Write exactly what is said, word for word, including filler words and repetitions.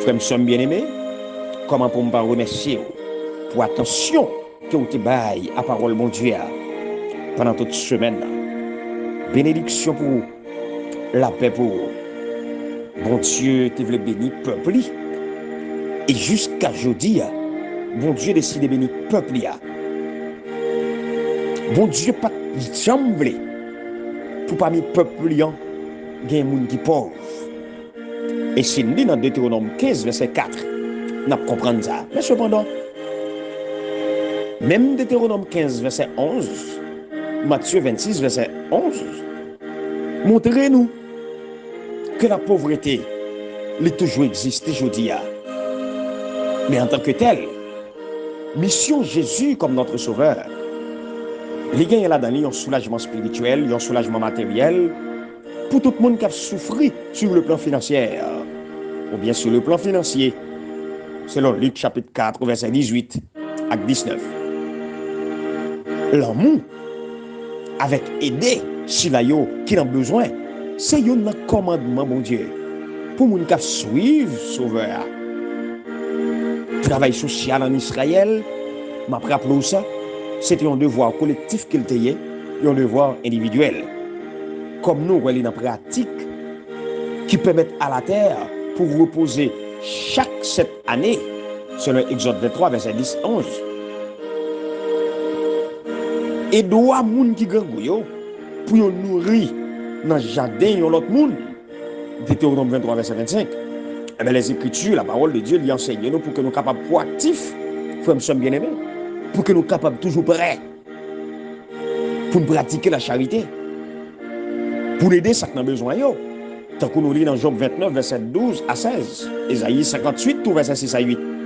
Frè m, sè m byeneme, kòman pou m pa remèsye w pou atansyon ke w te bay a pawòl Bondye a pandan tout semèn nan? Benediksyon pou ou, lapè pou ou. Bondye te vle beni pèp li, e jiska jodi a, Bondye deside beni pèp li a. Bondye pa t janm vle pou pami pèp li an gen moun ki pòv. E si n li nan Detewonòm kenz, vèsè kat, n ap konprann sa. Men sepandan, menm Detewonòm kenz, vèsè onz, Matye vennsis, vèsè onz, montre nou ke lapovrete, li toujou egziste jodi a. Men antanke tèl, misyon Jezi kòm notre Sauveur, li genyen ladan li yon soulajman espirityèl, yon soulajman materyèl, pou tout moun k ap soufri sur le plan financier, oubyen sur le plan financier, selon Lik chapit kat, vèsè dizuit ak diznèf. Lanmou avèk ede sila yo ki nan bezwen, se youn nan kòmandman Bondye pou moun k ap swiv Sovè a. Travay sosyal ann Izrayèl, m ap raple w sa, se te yon devwa kolektif ke l te ye, yon devwa endividyèl. Kòm nou wè li nan pratik ki pèmèt alatè pou repoze chak sèt ane, selon Egzòd venntwa, vèsè dis, onz. E dwa moun ki grangou yo pou yo nouri nan jaden yon lòt moun, Detewonòm venntwa, vèsè vennsenk. Enben, Lèzekriti, lapawòl de Dye, li anseye nou pou ke nou kapab pwoaktif, frè m, sè m byeneme, pou ke nou kapab toujou prè pou n pratike lacharite, pou n ede sa k nan bezwen yo, tankou nou li nan Jòb ventnèf, vèsè douz a sèz, Ezayi senkantuit, tou vèsè sis a uit.